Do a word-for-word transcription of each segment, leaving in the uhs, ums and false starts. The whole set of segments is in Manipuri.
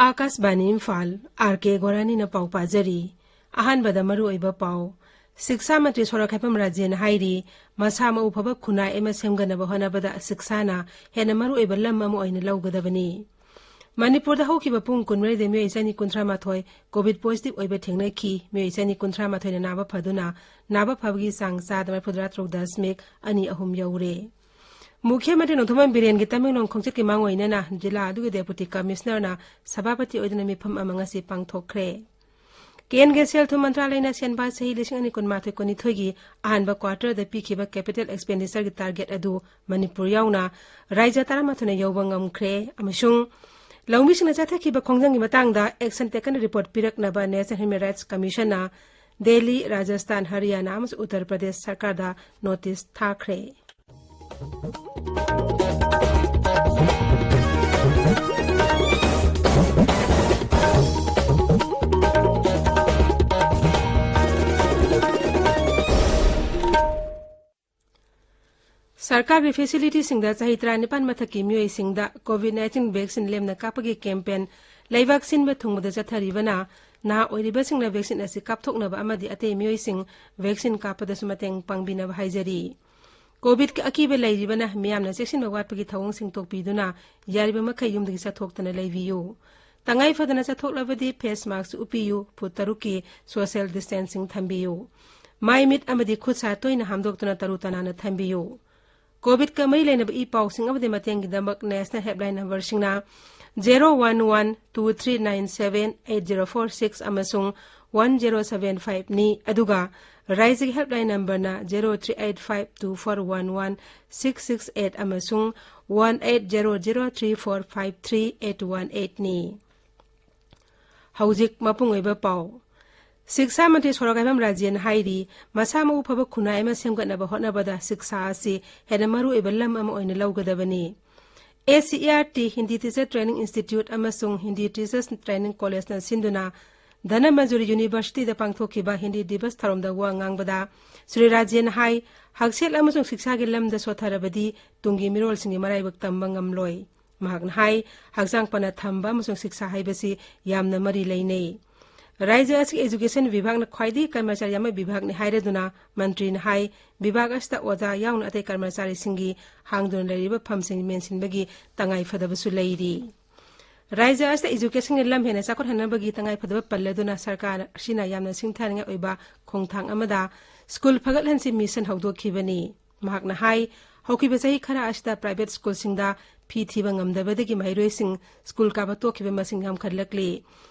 ꯑꯥꯀꯥꯁꯕꯥꯅꯤ ꯏꯝꯐꯥꯜ, ꯑꯥꯔ ꯀꯦ ꯒꯣꯔꯥꯅꯤꯅ ꯄꯥꯎ ꯄꯥꯖꯔꯤ꯫ ꯑꯍꯥꯟꯕꯗ ꯃꯔꯨꯑꯣꯏꯕ ꯄꯥꯎ꯫ ꯁꯤꯛꯁꯥ ꯃꯟꯇ꯭ꯔꯤ ꯁꯣꯔꯥꯈꯥꯏꯐꯝ ꯔꯥꯖꯦꯟꯅ ꯍꯥꯏꯔꯤ, ꯃꯁꯥ ꯃꯎ ꯐꯕ ꯈꯨꯟꯅꯥꯏ ꯑꯃ ꯁꯦꯝꯒꯠꯅꯕ ꯍꯣꯠꯅꯕꯗ ꯁꯤꯛꯁꯥꯅ ꯍꯦꯟꯅ ꯃꯔꯨꯑꯣꯏꯕ ꯂꯝ ꯑꯃ ꯑꯣꯏꯅ ꯂꯧꯒꯗꯕꯅꯤ꯫ ꯃꯅꯤꯄꯨꯔꯗ ꯍꯧꯈꯤꯕ ꯄꯨꯡ ꯀꯨꯟꯃꯔꯤꯗ ꯃꯤꯑꯣꯏ ꯆꯅꯤ ꯀꯨꯟꯊ꯭ꯔꯥ ꯃꯥꯊꯣꯏ COVID positive ꯑꯣꯏꯕ ꯊꯦꯡꯅꯈꯤ꯫ ꯃꯤꯑꯣꯏ ꯆꯅꯤ ꯀꯨꯟꯊ꯭ꯔꯥ ꯃꯥꯊꯣꯏꯅ ꯅꯥꯕ ꯐꯗꯨꯅ, ꯅꯥꯕ ꯐꯕꯒꯤ ꯆꯥꯡ ꯆꯥꯗ ꯃꯔꯤꯐꯨꯇꯔꯥ ꯇꯔꯨꯛ ꯗꯁꯃꯤꯛ ꯑꯅꯤ ꯑꯍꯨꯝ ꯌꯧꯔꯦ꯫ ꯃꯨꯈ꯭ꯌ ꯃꯟꯇ꯭ꯔꯤ ꯅꯣꯡꯊꯣꯝꯕꯝ ꯕꯤꯔꯦꯟꯒꯤ ꯇꯃꯦꯡꯂꯣꯡ ꯈꯣꯡꯆꯠꯀꯤ ꯃꯥꯡꯑꯣꯏꯅꯅ ꯖꯤꯂꯥ ꯑꯗꯨꯒꯤ ꯗꯦꯄꯨꯇꯤ ꯀꯃꯤꯁꯅꯔꯅ ꯁꯚꯥꯄꯇꯤ ꯑꯣꯏꯗꯨꯅ ꯃꯤꯐꯝ ꯑꯃ ꯉꯁꯤ ꯄꯥꯡꯊꯣꯛꯈ꯭ꯔꯦ꯫ ꯀꯦꯟꯗ꯭ꯔꯒꯤ ꯁꯦꯜ ꯊꯨꯝ ꯃꯟꯇ꯭ꯔꯥꯂꯌꯅ ꯁꯦꯟꯕꯥ ꯆꯍꯤ ꯂꯤꯁꯤꯡ ꯑꯅꯤ ꯀꯨꯟꯃꯥꯊꯣꯏ ꯀꯨꯟꯅꯤꯊꯣꯏꯒꯤ ꯑꯍꯥꯟꯕ ꯀ꯭ꯋꯥꯔꯇꯔꯗ ꯄꯤꯈꯤꯕ capital expenditure ꯒꯤ target ꯑꯗꯨ ꯃꯅꯤꯄꯨꯔ ꯌꯥꯎꯅ ꯔꯥꯖ꯭ꯌ ꯇꯔꯥꯃꯥꯊꯣꯏꯅ ꯌꯧꯕ ꯉꯝꯈ꯭ꯔꯦ꯫ ꯑꯃꯁꯨꯡ ꯂꯧꯃꯤꯁꯤꯡꯅ ꯆꯠꯊꯈꯤꯕ ꯈꯣꯡꯖꯪꯒꯤ ꯃꯇꯥꯡꯗ action taken report ꯄꯤꯔꯛꯅꯕ National Human Rights Commission ꯅ ꯗꯦꯜꯂꯤ, ꯔꯥꯖꯁꯊꯥꯟ, ꯍꯔꯤꯌꯥꯅꯥ ꯑꯃꯁꯨꯡ ꯎꯠꯇꯔ ꯄ꯭ꯔꯗꯦꯁ ꯁꯔꯀꯥꯔꯗ ꯅꯣꯇꯤꯁ ꯊꯥꯈ꯭ꯔꯦ꯫ ꯁꯔꯀꯥꯔꯒꯤ ꯐꯦꯁꯤꯂꯤꯇꯤꯁꯤꯡꯗ ꯆꯍꯤ ꯇꯔꯥꯅꯤꯄꯥꯟ ꯃꯊꯛꯀꯤ ꯃꯤꯑꯣꯏꯁꯤꯡꯗ COVID nineteen vaccine ꯂꯦꯝꯅ ꯀꯥꯞꯄꯒꯤ campaign ꯂꯩꯕꯥꯛ ꯁꯤꯟꯕ ꯊꯨꯡꯕꯗ ꯆꯠꯊꯔꯤꯕꯅ, ꯅꯍꯥ ꯑꯣꯏꯔꯤꯕꯁꯤꯡꯅ vaccine ꯑꯁꯤ ꯀꯥꯞꯊꯣꯛꯅꯕ ꯑꯃꯗꯤ ꯑꯇꯩ ꯃꯤꯑꯣꯏꯁꯤꯡ vaccine ꯀꯥꯞꯄꯗꯁꯨ ꯃꯇꯦꯡ ꯄꯥꯡꯕꯤꯅꯕ ꯍꯥꯏꯖꯔꯤ꯫ COVID ꯀꯤ ꯑꯀꯤꯕ ꯂꯩꯔꯤꯕꯅ ꯃꯤꯌꯥꯝꯅ ꯆꯦꯛꯁꯤꯟꯕ ꯋꯥꯠꯄꯒꯤ ꯊꯧꯑꯣꯡꯁꯤꯡ ꯇꯣꯛꯄꯤꯗꯨꯅ ꯌꯥꯔꯤꯕ ꯃꯈꯩ ꯌꯨꯝꯗꯒꯤ ꯆꯠꯊꯣꯛꯇꯅ ꯂꯩꯕꯤꯌꯨ꯫ ꯇꯉꯥꯏ ꯐꯗꯅ ꯆꯠꯊꯣꯛꯂꯕꯗꯤ face mask ꯎꯞꯄꯤꯌꯨ, ꯐꯨꯠ ꯇꯔꯨꯛꯀꯤ social distancing ꯊꯝꯕꯤꯌꯨ꯫ ꯃꯥꯏ ꯃꯤꯠ ꯑꯃꯗꯤ ꯈꯨꯠ ꯁꯥ ꯇꯣꯏꯅ ꯍꯥꯝꯗꯣꯛꯇꯨꯅ ꯇꯔꯨ ꯇꯅꯥꯟꯅ ꯊꯝꯕꯤꯌꯨ꯫ COVID ꯀ ꯃꯔꯤ ꯂꯩꯅꯕ ꯏ ꯄꯥꯎꯁꯤꯡ ꯑꯃꯗꯤ ꯃꯇꯦꯡꯒꯤꯗꯃꯛ National Helpline number ꯁꯤꯡꯅ zero one one two three nine seven eight zero four six ꯑꯃꯁꯨꯡ one zero seven five ꯅꯤ, ꯑꯗꯨꯒ ꯔꯥꯏꯖ꯭ꯌꯒꯤ helpline number ꯅ zero three eight five two four one one six six eight ꯑꯃꯁꯨꯡ one eight zero zero three four five three eight one eight ꯅꯤ꯫ ꯍꯧꯖꯤꯛ ꯃꯄꯨꯡ ꯑꯣꯏꯕ ꯄꯥꯎ꯫ ꯁꯤꯛꯁꯥ ꯃꯟꯇ꯭ꯔꯤ ꯁꯣꯔꯥꯈꯥꯏꯐꯝ ꯔꯥꯖꯦꯟꯅ ꯍꯥꯏꯔꯤ, ꯃꯁꯥ ꯃꯎ ꯐꯕ ꯈꯨꯟꯅꯥꯏ ꯑꯃ ꯁꯦꯝꯒꯠꯅꯕ ꯍꯣꯠꯅꯕꯗ ꯁꯤꯛꯁꯥ ꯑꯁꯤ ꯍꯦꯟꯅ ꯃꯔꯨꯑꯣꯏꯕ ꯂꯝ ꯑꯃ ꯑꯣꯏꯅ ꯂꯧꯒꯗꯕꯅꯤ꯫ SCERT, Hindi Teacher Training Institute ꯑꯃꯁꯨꯡ Hindi Teachers Training College ꯅ ꯁꯤꯟꯗꯨꯅ ꯙꯅꯃꯟꯖꯨꯔꯤ University ꯗ ꯄꯥꯡꯊꯣꯛꯈꯤꯕ ꯍꯤꯟꯗꯤ ꯗꯤꯕꯁ ꯊꯧꯔꯝꯗ ꯋꯥ ꯉꯥꯡꯕꯗ ꯁ꯭ꯔꯤ ꯔꯥꯖꯦꯟꯅ ꯍꯥꯏ, ꯍꯛꯁꯦꯜ ꯑꯃꯁꯨꯡ ꯁꯤꯛꯁꯥꯒꯤ ꯂꯝꯗ ꯁꯣꯊꯔꯕꯗꯤ ꯇꯨꯡꯒꯤ ꯃꯤꯔꯣꯜꯁꯤꯡꯒꯤ ꯃꯔꯥꯏꯕꯛ ꯇꯝꯕ ꯉꯝꯂꯣꯏ꯫ ꯃꯍꯥꯛꯅ ꯍꯥꯏ, ꯍꯛꯆꯥꯡ ꯐꯅ ꯊꯝꯕ ꯑꯃꯁꯨꯡ ꯁꯤꯛꯁꯥ ꯍꯥꯏꯕꯁꯤ ꯌꯥꯝꯅ ꯃꯔꯤ ꯂꯩꯅꯩ꯫ ꯔꯥꯖ꯭ꯌ ꯑꯁꯤꯒꯤ education ꯕꯤꯚꯥꯒꯅ ꯈ꯭ꯋꯥꯏꯗꯒꯤ ꯀꯔꯃꯆꯥꯔꯤ ꯌꯥꯝꯕ ꯕꯤꯚꯥꯒꯅꯤ ꯍꯥꯏꯔꯗꯨꯅ ꯃꯟꯇ꯭ꯔꯤꯅ ꯍꯥꯏ, ꯕꯤꯚꯥꯒ ꯑꯁꯤꯗ ꯑꯣꯖꯥ ꯌꯥꯎꯅ ꯑꯇꯩ ꯀꯔꯃꯆꯥꯔꯤꯁꯤꯡꯒꯤ ꯍꯥꯡꯗꯨꯅ ꯂꯩꯔꯤꯕ ꯐꯝꯁꯤꯡ ꯃꯦꯟꯁꯤꯟꯕꯒꯤ ꯇꯉꯥꯏ ꯐꯗꯕꯁꯨ ꯂꯩꯔꯤ꯫ ꯔꯥꯖ꯭ꯌ ꯑꯁꯤꯗ educationꯒꯤ ꯂꯝ ꯍꯦꯟꯅ ꯆꯥꯎꯈꯠꯍꯟꯅꯕꯒꯤ ꯇꯉꯥꯏ ꯐꯗꯕ ꯄꯜꯂꯗꯨꯅ ꯁꯔꯀꯥꯔ ꯑꯁꯤꯅ ꯌꯥꯝꯅ ꯁꯤꯡꯊꯥꯅꯤꯡꯉꯥꯏ ꯑꯣꯏꯕ ꯈꯣꯡꯊꯥꯡ ꯑꯃꯗ ꯁ꯭ꯀꯨꯜ ꯐꯒꯠꯍꯟꯁꯤ ꯃꯤꯁꯟ ꯍꯧꯗꯣꯛꯈꯤꯕꯅꯤ꯫ ꯃꯍꯥꯛꯅ ꯍꯥꯏ, ꯍꯧꯈꯤꯕ ꯆꯍꯤ ꯈꯔ ꯑꯁꯤꯗ private ꯁ꯭ꯀꯨꯜꯁꯤꯡꯗ ꯐꯤ ꯊꯤꯕ ꯉꯝꯗꯕꯗꯒꯤ ꯃꯍꯩꯔꯣꯏꯁꯤꯡ ꯁ꯭ꯀꯨꯜ ꯀꯥꯕ ꯇꯣꯛꯈꯤꯕ ꯃꯁꯤꯡ ꯌꯥꯝꯈꯠꯂꯛꯂꯤ꯫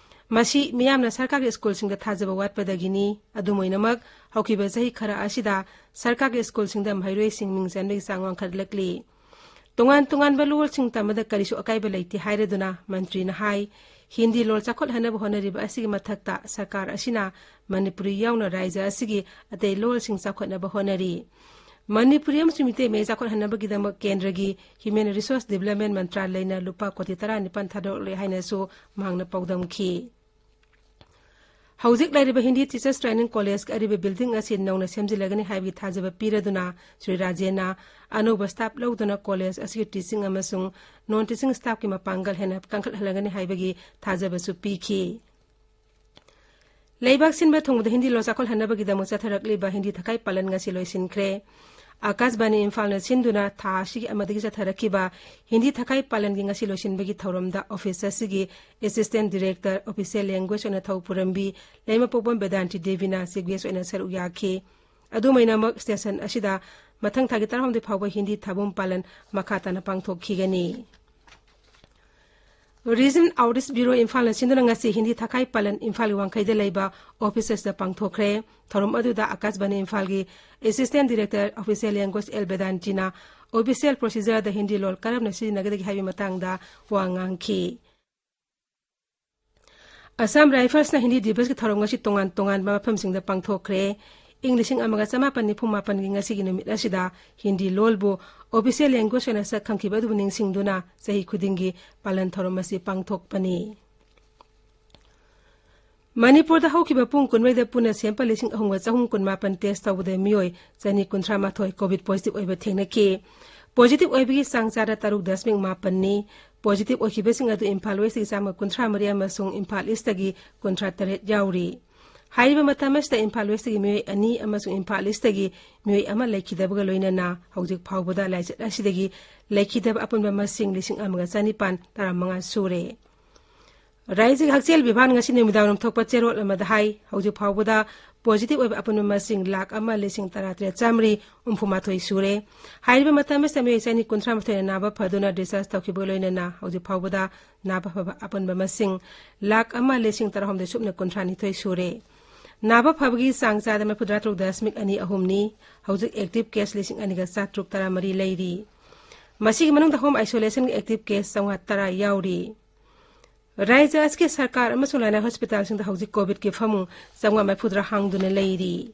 ꯃꯁꯤ ꯃꯤꯌꯥꯝꯅ ꯁꯔꯀꯥꯔꯒꯤ ꯁ꯭ꯀꯨꯜꯁꯤꯡꯗ ꯊꯥꯖꯕ ꯋꯥꯠꯄꯗꯒꯤꯅꯤ꯫ ꯑꯗꯨꯝ ꯑꯣꯏꯅꯃꯛ, ꯍꯧꯈꯤꯕ ꯆꯍꯤ ꯈꯔ ꯑꯁꯤꯗ ꯁꯔꯀꯥꯔꯒꯤ ꯁ꯭ꯀꯨꯜꯁꯤꯡꯗ ꯃꯍꯩꯔꯣꯏꯁꯤꯡ ꯃꯤꯡ ꯆꯟꯕꯒꯤ ꯆꯥꯡ ꯋꯥꯡꯈꯠꯂꯛꯂꯤ꯫ ꯇꯣꯉꯥꯟ ꯇꯣꯉꯥꯟꯕ ꯂꯣꯜꯁꯤꯡ ꯇꯝꯕꯗ ꯀꯔꯤꯁꯨ ꯑꯀꯥꯏꯕ ꯂꯩꯇꯦ ꯍꯥꯏꯔꯗꯨꯅ ꯃꯟꯇ꯭ꯔꯤꯅ ꯍꯥꯏ, ꯍꯤꯟꯗꯤ ꯂꯣꯜ ꯆꯥꯎꯈꯠꯍꯟꯅꯕ ꯍꯣꯠꯅꯔꯤꯕ ꯑꯁꯤꯒꯤ ꯃꯊꯛꯇ ꯁꯔꯀꯥꯔ ꯑꯁꯤꯅ ꯃꯅꯤꯄꯨꯔꯤ ꯌꯥꯎꯅ ꯔꯥꯖ꯭ꯌ ꯑꯁꯤꯒꯤ ꯑꯇꯩ ꯂꯣꯜꯁꯤꯡ ꯆꯥꯎꯈꯠꯅꯕ ꯍꯣꯠꯅꯔꯤ꯫ ꯃꯅꯤꯄꯨꯔꯤ ꯑꯃꯁꯨꯡ ꯃꯤꯇꯩ ꯃꯌꯦꯛ ꯆꯥꯎꯈꯠꯍꯟꯅꯕꯒꯤꯗꯃꯛ ꯀꯦꯟꯗ꯭ꯔꯒꯤ Human Resource Development ꯃꯟꯇ꯭ꯔꯥꯂꯌꯅ ꯂꯨꯄꯥ ꯀꯣꯇꯤ ꯇꯔꯥꯅꯤꯄꯥꯟ ꯊꯥꯗꯣꯛꯂꯦ ꯍꯥꯏꯅꯁꯨ ꯃꯍꯥꯛꯅ ꯄꯥꯎꯗꯝꯈꯤ꯫ ꯍꯧꯖꯤꯛ ꯂꯩꯔꯤꯕ ꯍꯤꯟꯗꯤ Teachers Training Collegeꯀꯤ ꯑꯔꯤꯕ building ꯑꯁꯤ ꯅꯧꯅ ꯁꯦꯝꯖꯤꯜꯂꯒꯅꯤ ꯍꯥꯏꯕꯒꯤ ꯊꯥꯖꯕ ꯄꯤꯔꯗꯨꯅ ꯁ꯭ꯔꯤ ꯔꯥꯖꯦꯟꯅ ꯑꯅꯧꯕ staff ꯂꯧꯗꯨꯅ college ꯑꯁꯤꯒꯤ teaching ꯑꯃꯁꯨꯡ non teaching staffꯀꯤ ꯃꯄꯥꯡꯒꯜ ꯍꯦꯟꯅ ꯀꯟꯈꯠꯍꯜꯂꯒꯅꯤ ꯍꯥꯏꯕꯒꯤ ꯊꯥꯖꯕꯁꯨ ꯄꯤꯈꯤ꯫ ꯂꯩꯕꯥꯛ ꯁꯤꯟꯕ ꯊꯨꯡꯕꯗ ꯍꯤꯟꯗꯤ ꯂꯣꯟ ꯆꯥꯎꯈꯠꯍꯟꯅꯕꯒꯤꯗꯃꯛ ꯆꯠꯊꯔꯛꯂꯤꯕ ꯍꯤꯟꯗꯤ ꯊꯈꯥꯏ ꯄꯥꯂꯟ ꯉꯁꯤ ꯂꯣꯏꯁꯤꯟꯈ꯭ꯔꯦ꯫ ꯑꯀꯥꯁꯕꯥꯅꯤ ꯏꯝꯐꯥꯜꯅ ꯁꯤꯟꯗꯨꯅ ꯊꯥ ꯑꯁꯤꯒꯤ ꯑꯃꯗꯒꯤ ꯆꯠꯊꯔꯛꯈꯤꯕ ꯍꯤꯟꯗꯤ ꯊꯈꯥꯏ ꯄꯥꯂꯟꯒꯤ ꯉꯁꯤ ꯂꯣꯏꯁꯤꯟꯕꯒꯤ ꯊꯧꯔꯝꯗ office ꯑꯁꯤꯒꯤ Assistant Director Official Language ꯑꯣꯏꯅ ꯊꯧ ꯄꯨꯔꯝꯕꯤ ꯂꯩꯃꯄꯣꯛꯄꯝ ꯕꯦꯗꯥꯟꯇꯤ ꯗꯦꯕꯤꯅ chief guest ꯑꯣꯏꯅ ꯁꯔꯨꯛ ꯌꯥꯈꯤ꯫ ꯑꯗꯨꯝ ꯑꯣꯏꯅꯃꯛ, station ꯑꯁꯤꯗ ꯃꯊꯪ ꯊꯥꯒꯤ ꯇꯔꯥꯍꯨꯝꯗꯣꯏ ꯐꯥꯎꯕ ꯍꯤꯟꯗꯤ ꯊꯥꯕꯨꯝ ꯄꯥꯂꯟ ꯃꯈꯥ ꯇꯥꯅ ꯄꯥꯡꯊꯣꯛꯈꯤꯒꯅꯤ꯫ Region Outreach Bureau ꯏꯝꯐꯥꯜꯅ ꯁꯤꯟꯗꯨꯅ ꯉꯁꯤ ꯍꯤꯟꯗꯤ ꯊꯈꯥꯏ ꯄꯥꯂꯟ ꯏꯝꯐꯥꯜꯒꯤ ꯋꯥꯡꯈꯩꯗ ꯂꯩꯕ office ꯑꯁꯤꯗ ꯄꯥꯡꯊꯣꯛꯈ꯭ꯔꯦ꯫ ꯊꯧꯔꯝ ꯑꯗꯨꯗ ꯑꯀꯥꯁꯕꯥꯅꯤ ꯏꯝꯐꯥꯜꯒꯤ Assistant Director Official Language L ꯕꯦꯗꯥꯟꯇꯤꯅ official procedureꯗ ꯍꯤꯟꯗꯤ ꯂꯣꯜ ꯀꯔꯝꯅ ꯁꯤꯖꯤꯟꯅꯒꯗꯒꯦ ꯍꯥꯏꯕꯒꯤ ꯃꯇꯥꯡꯗ ꯋꯥ ꯉꯥꯡꯈꯤ꯫ ꯑꯁꯥꯝ ꯔꯥꯏꯐꯜꯁꯅ ꯍꯤꯟꯗꯤ ꯗꯤꯕꯁꯀꯤ ꯊꯧꯔꯝ ꯉꯁꯤ ꯇꯣꯉꯥꯟ ꯇꯣꯉꯥꯟꯕ ꯃꯐꯝꯁꯤꯡꯗ ꯄꯥꯡꯊꯣꯛꯈ꯭ꯔꯦ꯫ ꯏꯪ ꯂꯤꯁꯤꯡ ꯑꯃꯒ ꯆꯃꯥꯄꯟ ꯅꯤꯐꯨ ꯃꯥꯄꯟꯒꯤ ꯉꯁꯤꯒꯤ ꯅꯨꯃꯤꯠ ꯑꯁꯤꯗ ꯍꯤꯟꯗꯤ ꯂꯣꯜꯕꯨ official language ꯑꯣꯏꯅ ꯁꯛ ꯈꯪꯈꯤꯕ ꯑꯗꯨꯕꯨ ꯅꯤꯡꯁꯤꯡꯗꯨꯅ ꯆꯍꯤ ꯈꯨꯗꯤꯡꯒꯤ ꯄꯥꯂꯟ ꯊꯧꯔꯝ ꯑꯁꯤ ꯄꯥꯡꯊꯣꯛꯄꯅꯤ꯫ ꯃꯅꯤꯄꯨꯔꯗ ꯍꯧꯈꯤꯕ ꯄꯨꯡ ꯀꯨꯟꯃꯔꯤꯗ ꯄꯨꯟꯅ sample ꯂꯤꯁꯤꯡ ꯑꯍꯨꯝꯒ ꯆꯍꯨꯝ ꯀꯨꯟꯃꯥꯄꯟ test ꯇꯧꯕꯗ ꯃꯤꯑꯣꯏ ꯆꯅꯤ ꯀꯨꯟꯊ꯭ꯔꯥ ꯃꯥꯊꯣꯏ COVID positive ꯑꯣꯏꯕ ꯊꯦꯡꯅꯈꯤ꯫ ꯄꯣꯖꯤꯇꯤꯚ ꯑꯣꯏꯕꯒꯤ ꯆꯥꯡ ꯆꯥꯗ ꯇꯔꯨꯛ ꯗꯁꯃꯤꯛ ꯃꯥꯄꯟꯅꯤ꯫ ꯄꯣꯖꯤꯇꯤꯚ ꯑꯣꯏꯈꯤꯕꯁꯤꯡ ꯑꯗꯨ ꯏꯝꯐꯥꯜ ꯋꯦꯁꯇꯒꯤ ꯆꯥꯝꯃ ꯀꯨꯟꯊ꯭ꯔꯥ ꯃꯔꯤ ꯑꯃꯁꯨꯡ ꯏꯝꯐꯥꯜ ꯏꯁꯇꯒꯤ ꯀꯨꯟꯊ꯭ꯔꯥ ꯇꯔꯦꯠ ꯌꯥꯎꯔꯤ꯫ ꯍꯥꯏꯔꯤꯕ ꯃꯇꯝ ꯑꯁꯤꯗ ꯏꯝꯐꯥꯜ ꯋꯦꯁꯇꯒꯤ ꯃꯤꯑꯣꯏ ꯑꯅꯤ ꯑꯃꯁꯨꯡ ꯏꯝꯐꯥꯜ ꯏꯁꯇꯒꯤ ꯃꯤꯑꯣꯏ ꯑꯃ ꯂꯩꯈꯤꯗꯕꯒ ꯂꯣꯏꯅꯅ ꯍꯧꯖꯤꯛ ꯐꯥꯎꯕꯗ ꯂꯥꯏꯆꯠ ꯑꯁꯤꯗꯒꯤ ꯂꯩꯈꯤꯗꯕ ꯑꯄꯨꯟꯕ ꯃꯁꯤꯡ ꯂꯤꯁꯤꯡ ꯑꯃꯒ ꯆꯅꯤꯄꯥꯟ ꯇꯔꯥꯃꯉꯥ ꯁꯨꯔꯦ꯫ ꯔꯥꯏꯖ꯭ꯌꯒꯤ ꯍꯛꯁꯦꯜ ꯕꯤꯚꯥꯒꯅ ꯉꯁꯤ ꯅꯨꯃꯤꯗꯥꯡꯋꯥꯏꯔꯝ ꯊꯣꯛꯄ ꯆꯦꯔꯣꯜ ꯑꯃꯗ ꯍꯥꯏ, ꯍꯧꯖꯤꯛ ꯐꯥꯎꯕꯗ ꯄꯣꯖꯤꯇꯤꯚ ꯑꯣꯏꯕ ꯑꯄꯨꯟꯕ ꯃꯁꯤꯡ ꯂꯥꯈ ꯑꯃ ꯂꯤꯁꯤꯡ ꯇꯔꯥꯇꯔꯦꯠ ꯆꯥꯝꯃꯔꯤ ꯍꯨꯝꯐꯨꯃꯥꯊꯣꯏ ꯁꯨꯔꯦ꯫ ꯍꯥꯏꯔꯤꯕ ꯃꯇꯝ ꯑꯁꯤꯗ ꯃꯤꯑꯣꯏ ꯆꯅꯤ ꯀꯨꯟꯊ꯭ꯔꯥ ꯃꯥꯊꯣꯏꯅ ꯅꯥꯕ ꯐꯗꯨꯅ discharge ꯇꯧꯈꯤꯕꯒ ꯂꯣꯏꯅꯅ ꯍꯧꯖꯤꯛ ꯐꯥꯎꯕꯗ ꯅꯥꯕ ꯐꯕ ꯑꯄꯨꯟꯕ ꯃꯁꯤꯡ ꯂꯥꯈ ꯑꯃ ꯂꯤꯁꯤꯡ ꯇꯔꯥꯍꯨꯝꯗꯣꯏ ꯁꯨꯞꯅ ꯀꯨꯟꯊ꯭ꯔꯥ ꯅꯤꯊꯣꯏ ꯁꯨꯔꯦ꯫ ꯅꯥꯕ ꯐꯕꯒꯤ ꯆꯥꯡ ꯆꯥꯗ ꯃꯔꯤꯐꯨꯇꯔꯥ ꯇꯔꯨꯛ ꯗꯁꯃꯤꯛ ꯑꯅꯤ ꯑꯍꯨꯝꯅꯤ꯫ ꯍꯧꯖꯤꯛ active case ꯂꯤꯁꯤꯡ ꯑꯅꯤꯒ ꯆꯥꯇ꯭ꯔꯨꯛ ꯇꯔꯥꯃꯔꯤ ꯂꯩꯔꯤ꯫ ꯃꯁꯤꯒꯤ ꯃꯅꯨꯡꯗ home isolationꯒꯤ active case ꯆꯥꯝꯃꯉꯥ ꯇꯔꯥ ꯌꯥꯎꯔꯤ꯫ ꯔꯥꯏꯖ꯭ꯌ ꯑꯁꯤꯒꯤ ꯁꯔꯀꯥꯔ ꯑꯃꯁꯨꯡ ꯂꯅꯥꯏ ꯍꯣꯁꯄꯤꯇꯥꯜꯁꯤꯡꯗ ꯍꯧꯖꯤꯛ ꯀꯣꯚꯤꯗꯀꯤ ꯐꯃꯨꯡ ꯆꯥꯝꯃꯉꯥ ꯃꯔꯤꯐꯨꯇꯔꯥ ꯍꯥꯡꯗꯨꯅ ꯂꯩꯔꯤ꯫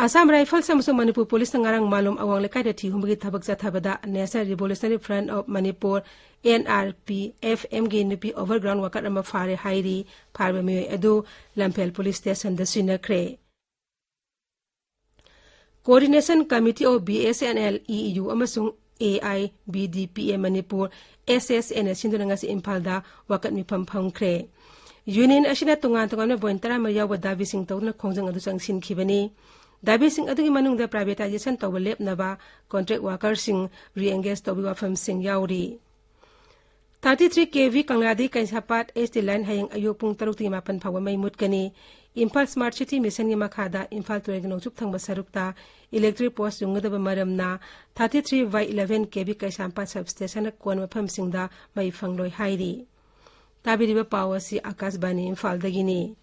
ꯑꯁꯥꯝ ꯔꯥꯏꯐꯜꯁ ꯑꯃꯁꯨꯡ ꯃꯅꯤꯄꯨꯔ ꯄꯨꯂꯤꯁꯅ ꯉꯔꯥꯡ ꯃꯥꯂꯣꯝ ꯑꯋꯥꯡ ꯂꯩꯀꯥꯏꯗ ꯊꯤ ꯍꯨꯝꯕꯒꯤ ꯊꯕꯛ ꯆꯠꯊꯕꯗ National Revolutionary Front of Manipur, NRPFMꯒꯤ ꯅꯨꯄꯤ overground worker ꯑꯃ ꯐꯥꯔꯦ ꯍꯥꯏꯔꯤ꯫ ꯐꯥꯔꯤꯕ ꯃꯤꯑꯣꯏ ꯑꯗꯨ ꯂꯝꯐꯦꯜ ꯄꯨꯂꯤꯁ ꯁ꯭ꯇꯦꯁꯟꯗ ꯁꯤꯟꯅꯈ꯭ꯔꯦ꯫ Coordination Committee of BSNL, EEU ꯑꯃꯁꯨꯡ AIBDPA ꯃꯅꯤꯄꯨꯔ, SSAꯅ ꯁꯤꯟꯗꯨꯅ ꯉꯁꯤ ꯏꯝꯐꯥꯜꯗ ꯋꯥꯀꯠ ꯃꯤꯐꯝ ꯐꯝꯈ꯭ꯔꯦ꯫ ꯌꯨꯅꯤꯌꯟ ꯑꯁꯤꯅ ꯇꯣꯉꯥꯟ ꯇꯣꯉꯥꯟꯕ ꯄꯣꯏꯟꯠ ꯇꯔꯥꯃꯔꯤ ꯌꯥꯎꯕ ꯗꯥꯕꯤꯁꯤꯡ ꯇꯧꯗꯨꯅ ꯈꯣꯡꯖꯪ ꯑꯗꯨ ꯆꯪꯁꯤꯟꯈꯤꯕꯅꯤ꯫ ꯗꯥꯕꯤꯁꯤꯡ ꯑꯗꯨꯒꯤ ꯃꯅꯨꯡꯗ privatisation ꯇꯧꯕ ꯂꯦꯞꯅꯕ, contract workerꯁꯤꯡ re-engage ꯇꯧꯕꯒꯤ ꯋꯥꯐꯝꯁꯤꯡ ꯌꯥꯎꯔꯤ꯫ Thirty three KV ꯀꯪꯂꯥꯗꯒꯤ ꯀꯩꯁꯥꯝꯄꯥꯠ HT line ꯍꯌꯦꯡ ꯑꯌꯨꯛ ꯄꯨꯡ ꯇꯔꯨꯛꯇꯒꯤ ꯃꯥꯄꯟ ꯐꯥꯎꯕ ꯃꯩ ꯃꯨꯠꯀꯅꯤ꯫ ꯏꯝꯐꯥꯜ Smart City Missionꯒꯤ ꯃꯈꯥꯗ ꯏꯝꯐꯥꯜ ꯇꯨꯔꯦꯜꯒꯤ ꯅꯣꯡꯆꯨꯞ ꯊꯪꯕ ꯁꯔꯨꯛꯇ electric post ꯌꯨꯡꯒꯗꯕ ꯃꯔꯝꯅ thirty three by eleven KV ꯀꯩꯁꯥꯝꯄꯥꯠ substationꯅ ꯀꯣꯟꯕ ꯃꯐꯝꯁꯤꯡꯗ ꯃꯩ ꯐꯪꯂꯣꯏ ꯍꯥꯏꯔꯤ꯫ ꯇꯥꯕꯤꯔꯤꯕ ꯄꯥꯎ ꯑꯁꯤ ꯑꯥꯀꯥꯁꯕꯥꯅꯤ ꯏꯝꯐꯥꯜꯗꯒꯤꯅꯤ꯫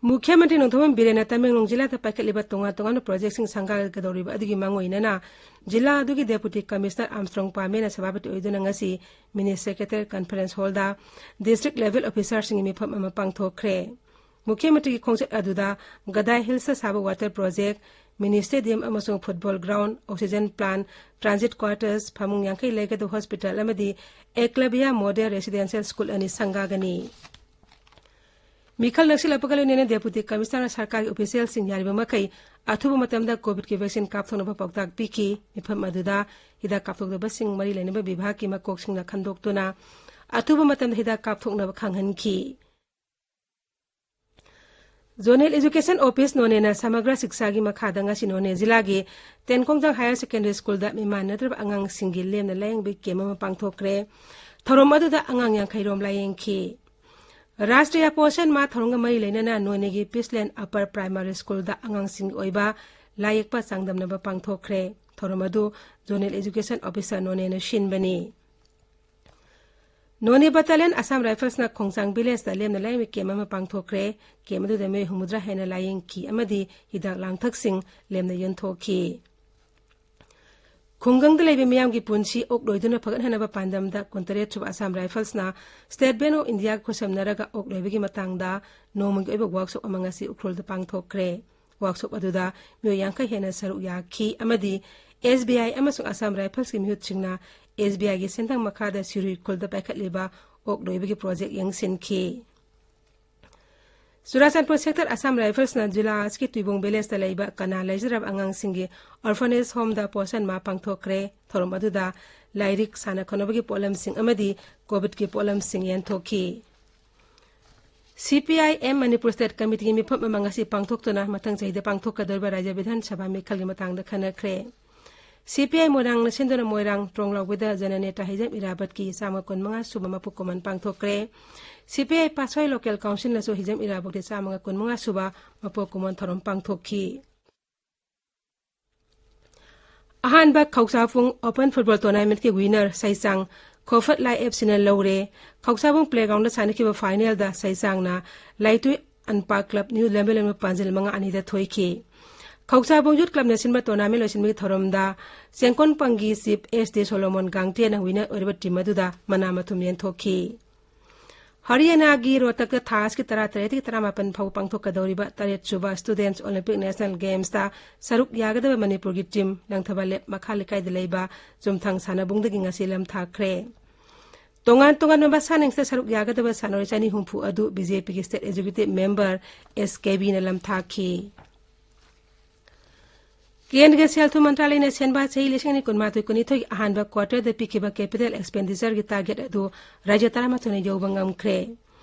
ꯃꯨꯈ꯭ꯌ ꯃꯟꯇ꯭ꯔꯤ ꯅꯣꯡꯊꯣꯝꯕꯝ ꯕꯤꯔꯦꯟꯅ ꯇꯃꯦꯡꯂꯣꯡ ꯖꯤꯂꯥꯗ ꯄꯥꯏꯈꯠꯂꯤꯕ ꯇꯣꯉꯥꯟ ꯇꯣꯉꯥꯟꯕ projectꯁꯤꯡ ꯁꯪꯒꯥꯒꯗꯧꯔꯤꯕ ꯑꯗꯨꯒꯤ ꯃꯥꯡꯑꯣꯏꯅꯅ ꯖꯤꯂꯥ ꯑꯗꯨꯒꯤ Deputy Commissioner ꯑꯥꯔꯝꯁꯇ꯭ꯔꯣꯡ ꯄꯥꯃꯦꯅ ꯁꯚꯥꯄꯇꯤ ꯑꯣꯏꯗꯨꯅ ꯉꯁꯤ Mini Secretariat Conference Hallꯗ district level officerꯁꯤꯡꯒꯤ ꯃꯤꯐꯝ ꯑꯃ ꯄꯥꯡꯊꯣꯛꯈ꯭ꯔꯦ꯫ ꯃꯨꯈ꯭ꯌ ꯃꯟꯇ꯭ꯔꯤꯒꯤ ꯈꯣꯡꯆꯠ ꯑꯗꯨꯗ ꯒꯗꯥꯏ ꯍꯤꯜꯁꯇ ꯁꯥꯕ water project, mini stadium ꯑꯃꯁꯨꯡ football ground, oxygen plant, transit quarters, ꯐꯃꯨꯡ ꯌꯥꯡꯈꯩ ꯂꯩꯒꯗꯕ hospital ꯑꯃꯗꯤ ꯑꯦꯀꯂꯕ꯭ꯌ model residential school ꯑꯅꯤ ꯁꯪꯒꯥꯒꯅꯤ꯫ ꯃꯤꯈꯜ ꯅꯛꯁꯤꯜꯂꯛꯄꯒ ꯂꯣꯏꯅꯅ Deputy Commissioner ꯁꯔꯀꯥꯔꯒꯤ officialꯁꯤꯡ ꯌꯥꯔꯤꯕ ꯃꯈꯩ ꯑꯊꯨꯕ ꯃꯇꯝꯗ COVIDꯀꯤ vaccine ꯀꯥꯞꯊꯣꯛꯅꯕ ꯄꯥꯎꯇꯥꯛ ꯄꯤꯈꯤ꯫ ꯃꯤꯐꯝ ꯑꯗꯨꯗ ꯍꯤꯗꯥꯛ ꯀꯥꯞꯊꯣꯛꯇꯕꯁꯤꯡ ꯃꯔꯤ ꯂꯩꯅꯕ ꯕꯤꯚꯥꯒꯀꯤ ꯃꯀꯣꯛꯁꯤꯡꯅ ꯈꯟꯗꯣꯛꯇꯨꯅ ꯑꯊꯨꯕ ꯃꯇꯝꯗ ꯍꯤꯗꯥꯛ ꯀꯥꯞꯊꯣꯛꯅꯕ ꯈꯪꯍꯟꯈꯤ꯫ Zonal Education Office ꯅꯣꯅꯦꯅ ꯁꯃꯒ꯭ꯔ ꯁꯤꯛꯁꯥꯒꯤ ꯃꯈꯥꯗ ꯉꯁꯤ ꯅꯣꯅꯦ ꯖꯤꯂꯥꯒꯤ ꯇꯦꯟꯀꯣꯡꯖꯥꯡ Higher Secondary Schoolꯗ ꯃꯤꯃꯥꯟꯅꯗ꯭ꯔꯕ ꯑꯉꯥꯡꯁꯤꯡꯒꯤ ꯂꯦꯝꯅ ꯂꯥꯌꯦꯡꯕꯒꯤ camp ꯑꯃ ꯄꯥꯡꯊꯣꯛꯈ꯭ꯔꯦ꯫ ꯊꯧꯔꯝ ꯑꯗꯨꯗ ꯑꯉꯥꯡ ꯌꯥꯡꯈꯩ ꯔꯣꯝ ꯂꯥꯌꯦꯡꯈꯤ꯫ ꯔꯥꯁꯇ꯭ꯔꯤꯌꯥ ꯄꯣꯁꯟ ꯃꯥ ꯊꯧꯔꯝꯒ ꯃꯔꯤ ꯂꯩꯅꯅ ꯅꯣꯅꯦꯒꯤ Peaceland Upper Primary Schoolꯗ ꯑꯉꯥꯡꯁꯤꯡꯒꯤ ꯑꯣꯏꯕ ꯂꯥꯏꯌꯦꯛꯄ ꯆꯥꯡꯗꯝꯅꯕ ꯄꯥꯡꯊꯣꯛꯈ꯭ꯔꯦ꯫ ꯊꯧꯔꯝ ꯑꯗꯨ Zonal Education Officer ꯅꯣꯅꯦꯅ ꯁꯤꯟꯕꯅꯤ꯫ ꯅꯣꯅꯦ Battalion Assam Riflesꯅ ꯈꯣꯡꯖꯥꯡ villageꯇ ꯂꯦꯝꯅ ꯂꯥꯌꯦꯡꯕ camp ꯑꯃ ꯄꯥꯡꯊꯣꯛꯈ꯭ꯔꯦ꯫ Camp ꯑꯗꯨꯗ ꯃꯤꯑꯣꯏ ꯍꯨꯝꯐꯨꯇꯔꯥ ꯍꯦꯟꯅ ꯂꯥꯌꯦꯡꯈꯤ ꯑꯃꯗꯤ ꯍꯤꯗꯥꯛ ꯂꯥꯡꯊꯛꯁꯤꯡ ꯂꯦꯝꯅ ꯌꯦꯟꯊꯣꯛꯈꯤ꯫ ꯈꯨꯡꯒꯪꯗ ꯂꯩꯕ ꯃꯤꯌꯥꯝꯒꯤ ꯄꯨꯟꯁꯤ ꯑꯣꯛ ꯂꯣꯏꯗꯨꯅ ꯐꯒꯠꯍꯟꯅꯕ ꯄꯥꯟꯗꯝꯗ ꯀꯨꯟꯇꯔꯦꯠ ꯁꯨꯕ Assam Riflesꯅ State Bank of Indiaꯒ ꯈꯨꯠꯁꯝꯅꯔꯒ ꯑꯣꯛ ꯂꯣꯏꯕꯒꯤ ꯃꯇꯥꯡꯗ ꯅꯣꯡꯃꯒꯤ ꯑꯣꯏꯕ workshop ꯑꯃ ꯉꯁꯤ ꯎꯈ꯭ꯔꯨꯜꯗ ꯄꯥꯡꯊꯣꯛꯈ꯭ꯔꯦ꯫ Workshop ꯑꯗꯨꯗ ꯃꯤꯑꯣꯏ ꯌꯥꯡꯈꯩ ꯍꯦꯟꯅ ꯁꯔꯨꯛ ꯌꯥꯈꯤ ꯑꯃꯗꯤ SBI ꯑꯃꯁꯨꯡ Assam Riflesꯀꯤ ꯃꯤꯍꯨꯠꯁꯤꯡꯅ SBIꯒꯤ ꯁꯦꯟꯊꯪ ꯃꯈꯥꯗ ꯁꯤꯔꯨꯏ ꯈꯨꯜꯗ ꯄꯥꯏꯈꯠꯂꯤꯕ ꯑꯣꯛ ꯂꯣꯏꯕꯒꯤ project ꯌꯦꯡꯁꯤꯟꯈꯤ꯫ ꯆꯨꯔꯥꯆꯥꯟꯄꯨꯔ Sector Assam Riflesꯅ ꯖꯤꯂꯥ ꯑꯁꯤꯒꯤ ꯇꯨꯏꯕꯣꯡ villageꯇ ꯂꯩꯕ ꯀꯅꯥ ꯂꯩꯖꯗ꯭ꯔꯕ ꯑꯉꯥꯡꯁꯤꯡꯒꯤ orphanage homeꯗ ꯄꯣꯁꯟ ꯃꯥ ꯄꯥꯡꯊꯣꯛꯈ꯭ꯔꯦ꯫ ꯊꯧꯔꯝ ꯑꯗꯨꯗ ꯂꯥꯏꯔꯤꯛ, ꯁꯥꯟꯅ ꯈꯣꯠꯅꯕꯒꯤ ꯄꯣꯠꯂꯝꯁꯤꯡ ꯑꯃꯗꯤ COVIDꯀꯤ ꯄꯣꯠꯂꯝꯁꯤꯡ ꯌꯦꯟꯊꯣꯛꯈꯤ꯫ CPIM Manipur State Committeeꯒꯤ ꯃꯤꯐꯝ ꯑꯃ ꯉꯁꯤ ꯄꯥꯡꯊꯣꯛꯇꯨꯅ ꯃꯊꯪ ꯆꯍꯤꯗ ꯄꯥꯡꯊꯣꯛꯀꯗꯧꯔꯤꯕ ꯔꯥꯖ꯭ꯌ ꯕꯤꯙꯥꯟ ꯁꯚꯥ ꯃꯤꯈꯜꯒꯤ ꯃꯇꯥꯡꯗ ꯈꯟꯅꯈ꯭ꯔꯦ꯫ CPI ꯃꯣꯏꯔꯥꯡꯅ ꯁꯤꯟꯗꯨꯅ ꯃꯣꯏꯔꯥꯡ ꯇ꯭ꯔꯣꯡꯂꯥꯎꯕꯤꯗ ꯖꯅꯅꯦꯇꯥ ꯍꯤꯖꯝ ꯏꯔꯥꯕꯠꯀꯤ ꯆꯥꯝꯃ ꯀꯨꯟꯃꯉꯥ ꯁꯨꯕ ꯃꯄꯣꯛ ꯀꯨꯝꯑꯣꯟ ꯄꯥꯡꯊꯣꯛꯈ꯭ꯔꯦ꯫ CPI ꯄꯥꯠꯁꯣꯏ Local Councilꯅꯁꯨ ꯍꯤꯖꯝ ꯏꯔꯥꯕꯠꯀꯤ ꯆꯥꯝꯃꯒ ꯀꯨꯟꯃꯉꯥ ꯁꯨꯕ ꯃꯄꯣꯛ ꯀꯨꯝꯑꯣꯟ ꯊꯧꯔꯝ ꯄꯥꯡꯊꯣꯛꯈꯤ꯫ ꯑꯍꯥꯟꯕ ꯈꯧꯁꯥꯕꯨꯡ Open Football Tournamentꯀꯤ winner ꯁꯩꯆꯥꯡ ꯈꯣꯐꯠ ꯂꯥꯏ FCꯅ ꯂꯧꯔꯦ꯫ ꯈꯧꯁꯥꯕꯨꯡ Playgroundꯗ ꯁꯥꯟꯅꯈꯤꯕ finalꯗ ꯁꯩꯆꯥꯡꯅ ꯂꯥꯏꯇꯨꯏ ꯑꯟꯄꯥ Club New Lambelemꯕꯨ ꯄꯥꯟꯖꯤꯜ ꯃꯉꯥ ꯑꯅꯤꯗ ꯊꯣꯏꯈꯤ꯫ ꯈꯧꯁꯥꯕꯨꯡ Youth Clubꯅ ꯁꯤꯟꯕ tournament ꯂꯣꯏꯁꯤꯟꯕꯒꯤ ꯊꯧꯔꯝꯗ ꯆꯦꯡꯀꯣꯟ ꯄꯪꯒꯤ Chief S D Solomon ꯒꯥꯡꯇꯦꯅ winner ꯑꯣꯏꯔꯤꯕ team ꯑꯗꯨꯗ ꯃꯅꯥ ꯃꯊꯨꯝ ꯌꯦꯟꯊꯣꯛꯈꯤ꯫ ꯍꯔꯤꯌꯥꯅꯥꯒꯤ ꯔꯣꯍꯇꯛꯇ ꯊꯥ ꯑꯁꯤꯒꯤ ꯇꯔꯥꯇꯔꯦꯠꯇꯒꯤ ꯇꯔꯥꯃꯥꯄꯟ ꯐꯥꯎꯕ ꯄꯥꯡꯊꯣꯛꯀꯗꯧꯔꯤꯕ ꯇꯔꯦꯠ ꯁꯨꯕ Students Olympic National Gamesꯇ ꯁꯔꯨꯛ ꯌꯥꯒꯗꯕ ꯃꯅꯤꯄꯨꯔꯒꯤ team ꯂꯪꯊꯕꯥꯜ ꯂꯦꯞ ꯃꯈꯥ ꯂꯩꯀꯥꯏꯗ ꯂꯩꯕ ꯆꯨꯝꯊꯥꯡ ꯁꯥꯟꯅꯕꯨꯡꯗꯒꯤ ꯉꯁꯤ ꯂꯝꯊꯥꯈ꯭ꯔꯦ꯫ ꯇꯣꯉꯥꯟ ꯇꯣꯉꯥꯟꯕ ꯃꯁꯥꯟꯅꯁꯤꯡꯗ ꯁꯔꯨꯛ ꯌꯥꯒꯗꯕ ꯁꯥꯟꯅꯔꯣꯏ ꯆꯅꯤ ꯍꯨꯝꯐꯨ ꯑꯗꯨ ꯕꯤ ꯖꯦ ꯄꯤꯒꯤ ꯁ꯭ꯇꯦꯠ ꯑꯦꯛꯖꯤꯀ꯭ꯌꯨꯇꯤꯕ ꯃꯦꯝꯕꯔ ꯑꯦꯁ ꯀꯦ ꯕꯤꯅ ꯂꯝꯊꯥꯈꯤ꯫ ꯀꯦꯟꯗ꯭ꯔꯒꯤ ꯁꯦꯜ ꯊꯨꯝ ꯃꯟꯇ꯭ꯔꯥꯂꯌꯅ ꯁꯦꯟꯕꯥ ꯆꯍꯤ ꯂꯤꯁꯤꯡ ꯑꯅꯤ ꯀꯨꯟꯃꯥꯊꯣꯏ ꯀꯨꯟꯅꯤꯊꯣꯏꯒꯤ ꯑꯍꯥꯟꯕ ꯀ꯭ꯋꯥꯔꯇꯔꯗ ꯄꯤꯈꯤꯕ ꯀꯦꯄꯤꯇꯦꯜ ꯑꯦꯛꯁꯄꯦꯟꯗꯤꯆꯔꯒꯤ ꯇꯥꯔꯒꯦꯠ ꯑꯗꯨ ꯔꯥꯖ꯭ꯌ ꯇꯔꯥꯃꯥꯊꯣꯏꯅ ꯌꯧꯕ ꯉꯝꯈ꯭ꯔꯦ꯫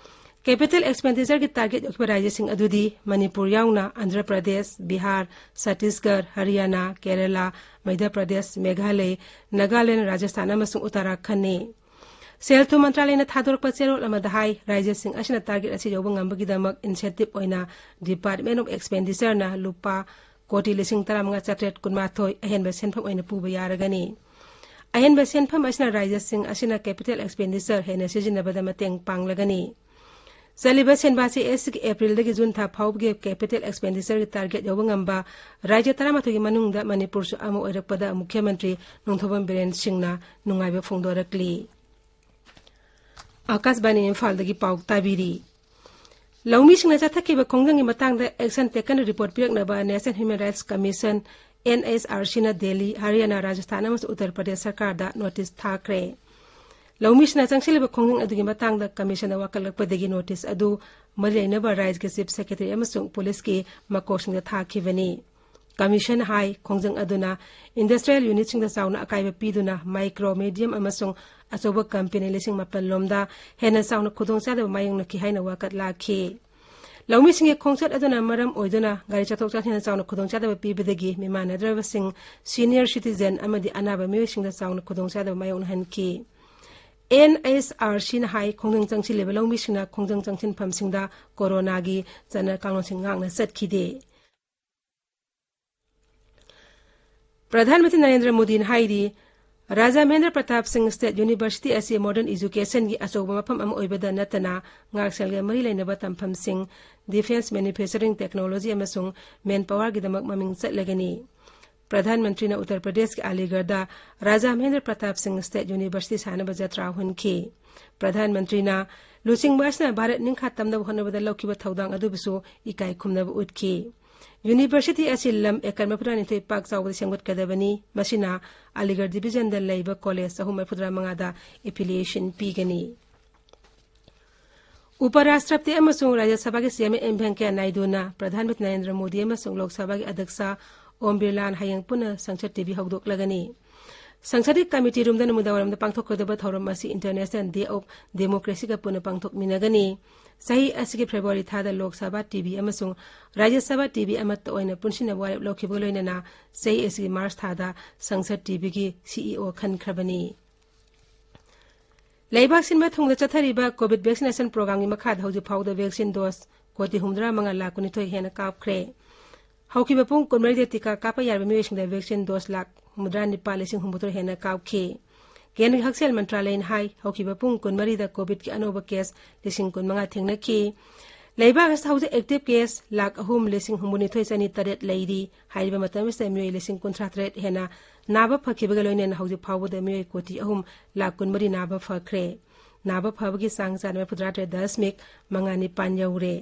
ꯀꯦꯄꯤꯇꯦꯜ ꯑꯦꯛꯁꯄꯦꯟꯗꯤꯆꯔꯒꯤ ꯇꯥꯔꯒꯦꯠ ꯌꯧꯈꯤꯕ ꯔꯥꯖ꯭ꯌꯁꯤꯡ ꯑꯗꯨꯗꯤ ꯃꯅꯤꯄꯨꯔ ꯌꯥꯎꯅ ꯑꯟꯙ꯭ꯔ ꯄ꯭ꯔꯗꯦꯁ, ꯕꯤꯍꯥꯔ, ꯆꯇꯤꯁꯒꯔ, ꯍꯔꯤꯌꯥꯅꯥ, ꯀꯦꯔꯂꯥ, ꯃꯙ꯭ꯌ ꯄ꯭ꯔꯗꯦꯁ, ꯃꯦꯘꯥꯂꯌ, ꯅꯥꯒꯥꯂꯦꯟ, ꯔꯥꯖꯁꯊꯥꯟ ꯑꯃꯁꯨꯡ ꯎꯠꯇꯔꯥꯈꯟꯗꯅꯤ꯫ ꯁꯦꯜ ꯊꯨꯝ ꯃꯟꯇ꯭ꯔꯥꯂꯌꯅ ꯊꯥꯗꯣꯔꯛꯄ ꯆꯦꯔꯣꯜ ꯑꯃꯗ ꯍꯥꯏ, ꯔꯥꯖ꯭ꯌꯁꯤꯡ ꯑꯁꯤꯅ ꯇꯥꯔꯒꯦꯠ ꯑꯁꯤ ꯌꯧꯕ ꯉꯝꯕꯒꯤꯗꯃꯛ ꯏꯟꯁꯦꯟꯇꯤꯕ ꯑꯣꯏꯅ ꯗꯤꯄꯥꯔꯠꯃꯦꯟ ꯑꯣꯐ ꯑꯦꯛꯁꯄꯦꯟꯗꯤꯆꯔꯅ ꯂꯨꯄꯥ ꯀꯣꯇꯤ ꯂꯤꯁꯤꯡ ꯇꯔꯥꯃꯉꯥ ꯆꯥꯇ꯭ꯔꯦꯠ ꯀꯨꯟꯃꯥꯊꯣꯏ ꯑꯍꯦꯟꯕ ꯁꯦꯟꯐꯝ ꯑꯣꯏꯅ ꯄꯨꯕ ꯌꯥꯔꯒꯅꯤ꯫ ꯑꯍꯦꯟꯕ ꯁꯦꯟꯐꯝ ꯑꯁꯤꯅ ꯔꯥꯖ꯭ꯌꯁꯤꯡ ꯑꯁꯤꯅ ꯀꯦꯄꯤꯇꯦꯜ ꯑꯦꯛꯁꯄꯦꯟꯗꯤꯆꯔ ꯍꯦꯟꯅ ꯁꯤꯖꯤꯟꯅꯕꯗ ꯃꯇꯦꯡ ꯄꯥꯡꯂꯒꯅꯤ꯫ ꯆꯠꯂꯤꯕ ꯁꯦꯟꯕꯥꯁꯤ ꯑꯦꯁꯤꯒꯤ ꯑꯦꯄ꯭ꯔꯤꯜꯗꯒꯤ ꯖꯨꯟ ꯊꯥ ꯐꯥꯎꯕꯒꯤ ꯀꯦꯄꯤꯇꯦꯜ ꯑꯦꯛꯁꯄꯦꯟꯗꯤꯆꯔꯒꯤ ꯇꯥꯔꯒꯦꯠ ꯌꯧꯕ ꯉꯝꯕ ꯔꯥꯖ꯭ꯌ ꯇꯔꯥꯃꯥꯊꯣꯏꯒꯤ ꯃꯅꯨꯡꯗ ꯃꯅꯤꯄꯨꯔꯁꯨ ꯑꯃ ꯑꯣꯏꯔꯛꯄꯗ ꯃꯨꯈ꯭ꯌ ꯃꯟꯇ꯭ꯔꯤ ꯅꯣꯡꯊꯣꯝꯕꯝ ꯕꯤꯔꯦꯟ ꯁꯤꯡꯅ ꯅꯨꯡꯉꯥꯏꯕ ꯐꯣꯡꯗꯣꯔꯛꯂꯤ꯫ ꯑꯥꯀꯥꯁꯕꯥꯅꯤ ꯏꯝꯐꯥꯜꯗꯒꯤ ꯄꯥꯎ ꯇꯥꯕꯤꯔꯤ꯫ ꯂꯧꯃꯤꯁꯤꯡꯅ ꯆꯠꯊꯈꯤꯕ ꯈꯣꯡꯖꯪꯒꯤ ꯃꯇꯥꯡꯗ ꯑꯦꯛꯁꯟ ꯇꯦꯀꯟ ꯔꯤꯄꯣꯔꯠ ꯄꯤꯔꯛꯅꯕ national human rights commission, N H R ꯁꯤꯅ ꯗꯦꯜꯂꯤ, ꯍꯔꯤꯌꯥꯅꯥ, ꯔꯥꯖꯁꯊꯥꯟ ꯑꯃꯁꯨꯡ ꯎꯠꯇꯔ ꯄ꯭ꯔꯗꯦꯁ ꯁꯔꯀꯥꯔꯗ ꯅꯣꯇꯤꯁ ꯊꯥꯈ꯭ꯔꯦ꯫ ꯂꯧꯃꯤꯁꯤꯡꯅ ꯆꯪꯁꯤꯜꯂꯤꯕ ꯈꯣꯡꯖꯪ ꯑꯗꯨꯒꯤ ꯃꯇꯥꯡꯗ ꯀꯃꯤꯁꯟꯗ ꯋꯥꯀꯠꯂꯛꯄꯗꯒꯤ ꯅꯣꯇꯤꯁ ꯑꯗꯨ ꯃꯔꯤ ꯂꯩꯅꯕ ꯔꯥꯏꯖꯒꯤ ꯆꯤꯐ ꯁꯦꯀ꯭ꯔꯦꯇꯔꯤ ꯑꯃꯁꯨꯡ ꯄꯨꯂꯤꯁꯀꯤ ꯃꯀꯣꯛꯁꯤꯡꯗ ꯊꯥꯈꯤꯕꯅꯤ꯫ ꯀꯃꯤꯁꯟ ꯍꯥꯏ, ꯈꯣꯡꯖꯪ ꯑꯗꯨꯅ ꯏꯟꯗꯁꯇ꯭ꯔꯤꯌꯦꯜ ꯌꯨꯅꯤꯠꯁꯤꯡꯗ ꯆꯥꯎꯅ ꯑꯀꯥꯏꯕ ꯄꯤꯗꯨꯅ ꯃꯥꯏꯀ꯭ꯔꯣ, ꯃꯤꯗꯤꯌꯝ ꯑꯃꯁꯨꯡ ꯑꯆꯧꯕ ꯀꯝꯄꯦꯅꯤ ꯂꯤꯁꯤꯡ ꯃꯥꯄꯜ ꯂꯣꯝꯗ ꯍꯦꯟꯅ ꯆꯥꯎꯅ ꯈꯨꯗꯣꯡꯆꯥꯗꯕ ꯃꯥꯌꯣꯛꯅꯈꯤ ꯍꯥꯏꯅ ꯋꯥꯀꯠ ꯂꯥꯛꯈꯤ꯫ ꯂꯧꯃꯤꯁꯤꯡꯒꯤ ꯈꯣꯡꯆꯠ ꯑꯗꯨꯅ ꯃꯔꯝ ꯑꯣꯏꯗꯨꯅ ꯒꯥꯔꯤ ꯆꯠꯊꯣꯛ ꯆꯠꯁꯤꯟꯗ ꯆꯥꯎꯅ ꯈꯨꯗꯣꯡꯆꯥꯗꯕ ꯄꯤꯕꯗꯒꯤ ꯃꯤꯃꯥꯟꯅꯗ꯭ꯔꯕꯁꯤꯡ ꯁꯤꯅꯤꯌꯔ ꯁꯤꯇꯤꯖꯦꯟ ꯑꯃꯗꯤ ꯑꯅꯥꯕ ꯃꯤꯑꯣꯏꯁꯤꯡꯗ ꯆꯥꯎꯅ ꯈꯨꯗꯣꯡꯆꯥꯗꯕ ꯃꯥꯌꯣꯛꯅꯍꯟꯈꯤ꯫ ꯑꯦꯟ ꯑꯩꯆ ꯑꯥꯔ ꯁꯤꯅ ꯍꯥꯏ, ꯈꯣꯡꯖꯪ ꯆꯪꯁꯤꯜꯂꯤꯕ ꯂꯧꯃꯤꯁꯤꯡꯅ ꯈꯣꯡꯖꯪ ꯆꯪꯁꯤꯟꯐꯝꯁꯤꯡꯗ ꯀꯣꯔꯣꯅꯥꯒꯤ ꯆꯠꯅ ꯀꯥꯡꯂꯣꯟꯁꯤꯡ ꯉꯥꯛꯅ ꯆꯠꯈꯤꯗꯦ꯫ ꯄ꯭ꯔꯙꯥꯟ ꯃꯟꯇ꯭ꯔꯤ ꯅꯔꯦꯟꯗ꯭ꯔ ꯃꯣꯗꯤꯅ ꯍꯥꯏꯔꯤ, ꯔꯥꯖꯥ ꯃꯍꯦꯟꯗ꯭ꯔ ꯄ꯭ꯔꯇꯥꯞ ꯁꯤꯡ ꯁ꯭ꯇꯦꯠ ꯌꯨꯅꯤꯚꯔꯁꯤꯇꯤ ꯑꯁꯤ ꯃꯣꯗꯔꯟ ꯏꯖꯨꯀꯦꯁꯟꯒꯤ ꯑꯆꯧꯕ ꯃꯐꯝ ꯑꯃ ꯑꯣꯏꯕꯗ ꯅꯠꯇꯅ ꯉꯥꯛꯁꯦꯜꯒ ꯃꯔꯤ ꯂꯩꯅꯕ ꯇꯝꯐꯝꯁꯤꯡ, ꯗꯤꯐꯦꯟꯁ, ꯃꯦꯅꯨꯐꯦꯛꯆꯔꯤꯡ, ꯇꯦꯛꯅꯣꯂꯣꯖꯤ ꯑꯃꯁꯨꯡ ꯃꯦꯟ ꯄꯥꯋꯔꯒꯤꯗꯃꯛ ꯃꯃꯤꯡ ꯆꯠꯂꯒꯅꯤ꯫ ꯄ꯭ꯔꯙꯥꯟ ꯃꯟꯇ꯭ꯔꯤꯅ ꯎꯠꯇꯔ ꯄ꯭ꯔꯗꯦꯁꯀꯤ ꯑꯂꯤꯒꯔꯗ ꯔꯥꯖꯥ ꯃꯍꯦꯟꯗ꯭ꯔ ꯄ꯭ꯔꯇꯥꯞ ꯁꯤꯡ ꯁ꯭ꯇꯦꯠ ꯌꯨꯅꯤꯚꯔꯁꯤꯇꯤ ꯁꯥꯅꯕ ꯖꯇ꯭ꯔꯥ ꯍꯨꯟꯈꯤ꯫ ꯄ꯭ꯔꯙꯥꯟ ꯃꯟꯇ꯭ꯔꯤꯅ ꯂꯨꯆꯤꯡꯕ ꯑꯁꯤꯅ ꯚꯥꯔꯠ ꯅꯤꯡꯈꯥ ꯇꯝꯅꯕ ꯍꯣꯠꯅꯕꯗ ꯂꯧꯈꯤꯕ ꯊꯧꯗꯥꯡ ꯑꯗꯨꯕꯨꯁꯨ ꯏꯀꯥꯏ ꯈꯨꯝꯅꯕ ꯎꯠꯈꯤ꯫ University ꯑꯁꯤ ꯂꯝ ꯑꯦꯀꯔ ꯃꯔꯤꯐꯨꯇꯔꯥꯅꯤꯊꯣꯏ ꯄꯥꯛ ꯆꯥꯎꯕꯗ ꯁꯦꯝꯒꯠꯀꯗꯕꯅꯤ꯫ ꯃꯁꯤꯅ ꯑꯂꯤꯒꯔ ꯗꯤꯕꯤꯖꯟꯗ ꯂꯩꯕ ꯀꯣꯂꯦꯖ ꯆꯍꯨꯝ ꯃꯔꯤꯐꯨꯇꯔꯥ ꯃꯉꯥꯗ affiliation ꯄꯤꯒꯅꯤ꯫ ꯎꯄ ꯔꯥꯁꯇ꯭ꯔꯄꯇꯤ ꯑꯃꯁꯨꯡ ꯔꯥꯖ꯭ꯌ ꯁꯚꯥꯒꯤ ꯆꯤꯌꯔꯃꯦꯟ ꯑꯦꯝ ꯚꯦꯡꯀꯌꯥ ꯅꯥꯏꯗꯨꯅ ꯄ꯭ꯔꯙꯥꯟ ꯃꯟꯇ꯭ꯔꯤ ꯅꯔꯦꯟꯗ꯭ꯔ ꯃꯣꯗꯤ ꯑꯃꯁꯨꯡ ꯂꯣꯛ ꯁꯚꯥꯒꯤ ꯑꯗ꯭ꯌꯛꯁ ꯑꯣꯝ ꯕꯤꯔꯂꯥꯅ ꯍꯌꯦꯡ ꯄꯨꯟꯅ ꯁꯪꯁꯗ ꯇꯤꯚꯤ ꯍꯧꯗꯣꯛꯂꯒꯅꯤ꯫ ꯁꯪꯁꯗꯀꯤ ꯀꯃꯤꯇꯤ ꯔꯨꯝꯗ ꯅꯨꯃꯤꯗꯥꯡꯋꯥꯏꯔꯝꯗ ꯄꯥꯡꯊꯣꯛꯀꯗꯕ ꯊꯧꯔꯝ ꯑꯁꯤ International Day of Democracyꯒ ꯄꯨꯟꯅ ꯄꯥꯡꯊꯣꯛꯃꯤꯟꯅꯒꯅꯤ꯫ ꯆꯍꯤ ꯑꯁꯤꯒꯤ ꯐꯦꯕ꯭ꯔꯨꯋꯥꯔꯤ ꯊꯥꯗ ꯂꯣꯛ ꯁꯚꯥ ꯇꯤꯚꯤ ꯑꯃꯁꯨꯡ ꯔꯥꯖ꯭ꯌ ꯁꯚꯥ ꯇꯤꯚꯤ ꯑꯃꯠꯇ ꯑꯣꯏꯅ ꯄꯨꯟꯁꯤꯟꯅꯕ ꯋꯥꯔꯦꯞ ꯂꯧꯈꯤꯕꯒ ꯂꯣꯏꯅꯅ ꯆꯍꯤ ꯑꯁꯤꯒꯤ ꯃꯥꯔꯆ ꯊꯥꯗ ꯁꯪꯁꯗ ꯇꯤꯚꯤꯒꯤ ꯁꯤꯏꯑꯣ ꯈꯟꯈ꯭ꯔꯕꯅꯤ꯫ ꯂꯩꯕꯥꯛ ꯁꯤꯟꯕ ꯊꯨꯡꯅ ꯆꯠꯊꯔꯤꯕ ꯀꯣꯚꯤꯗ ꯚꯦꯛꯁꯤꯅꯦꯁꯟ ꯄ꯭ꯔꯣꯒ꯭ꯔꯥꯝꯒꯤ ꯃꯈꯥꯗ ꯍꯧꯖꯤꯛ ꯐꯥꯎꯕꯗ ꯚꯦꯛꯁꯤꯟ ꯗꯣꯁ ꯀꯣꯇꯤ ꯍꯨꯝꯐꯨꯇꯔꯥ ꯃꯉꯥ ꯂꯥꯈ ꯀꯨꯟꯅꯤꯊꯣꯏ ꯍꯦꯟꯅ ꯀꯥꯞꯈ꯭ꯔꯦ꯫ ꯍꯧꯈꯤꯕ ꯄꯨꯡ ꯀꯨꯟꯃꯔꯤꯗ ꯇꯤꯀꯥ ꯀꯥꯞꯄ ꯌꯥꯔꯕ ꯃꯤꯑꯣꯏꯁꯤꯡꯗ ꯚꯦꯛꯁꯤꯟ ꯗꯣꯁ ꯂꯥꯈ ꯍꯨꯝꯐꯨꯇꯔꯥ ꯅꯤꯄꯥꯜ ꯂꯤꯁꯤꯡ ꯍꯨꯝꯐꯨꯇꯔꯨꯛ ꯍꯦꯟꯅ ꯀꯥꯞꯈꯤ꯫ ꯀꯦꯟꯗ꯭ꯔꯒꯤ ꯍꯛꯁꯦꯜ ꯃꯟꯇ꯭ꯔꯥꯂꯌꯅ ꯍꯥꯏ, ꯍꯧꯈꯤꯕ ꯄꯨꯡ ꯀꯨꯟꯃꯔꯤꯗ ꯀꯣꯚꯤꯗꯀꯤ ꯑꯅꯧꯕ ꯀꯦꯁ ꯂꯤꯁꯤꯡ ꯀꯨꯟꯃꯉꯥ ꯊꯦꯡꯅꯈꯤ꯫ ꯂꯩꯕꯥꯛ ꯑꯁꯤꯗ ꯍꯧꯖꯤꯛ ꯑꯦꯛꯇꯤꯚ ꯀꯦꯁ ꯂꯥꯈ ꯑꯍꯨꯝ ꯂꯤꯁꯤꯡ ꯍꯨꯝꯐꯨꯅꯤꯊꯣꯏ ꯆꯅꯤ ꯇꯔꯦꯠ ꯂꯩꯔꯤ꯫ ꯍꯥꯏꯔꯤꯕ ꯃꯇꯝ ꯑꯁꯤꯗ ꯃꯤꯑꯣꯏ ꯂꯤꯁꯤꯡ ꯀꯨꯟꯊ꯭ꯔꯥ ꯇꯔꯦꯠ ꯍꯦꯟꯅ ꯅꯥꯕ ꯐꯈꯤꯕꯒ ꯂꯣꯏꯅꯅ ꯍꯧꯖꯤꯛ ꯐꯥꯎꯕꯗ ꯃꯤꯑꯣꯏ ꯀꯣꯇꯤ ꯑꯍꯨꯝ ꯂꯥꯈ ꯀꯨꯟꯃꯔꯤ ꯅꯥꯕ ꯐꯈ꯭ꯔꯦ꯫ ꯅꯥꯕ ꯐꯕꯒꯤ ꯆꯥꯡ ꯆꯥꯗ ꯃꯔꯤꯐꯨꯇꯔꯥ ꯇꯔꯦꯠ ꯗꯁꯃꯤꯛ ꯃꯉꯥ ꯅꯤꯄꯥꯟ ꯌꯧꯔꯦ꯫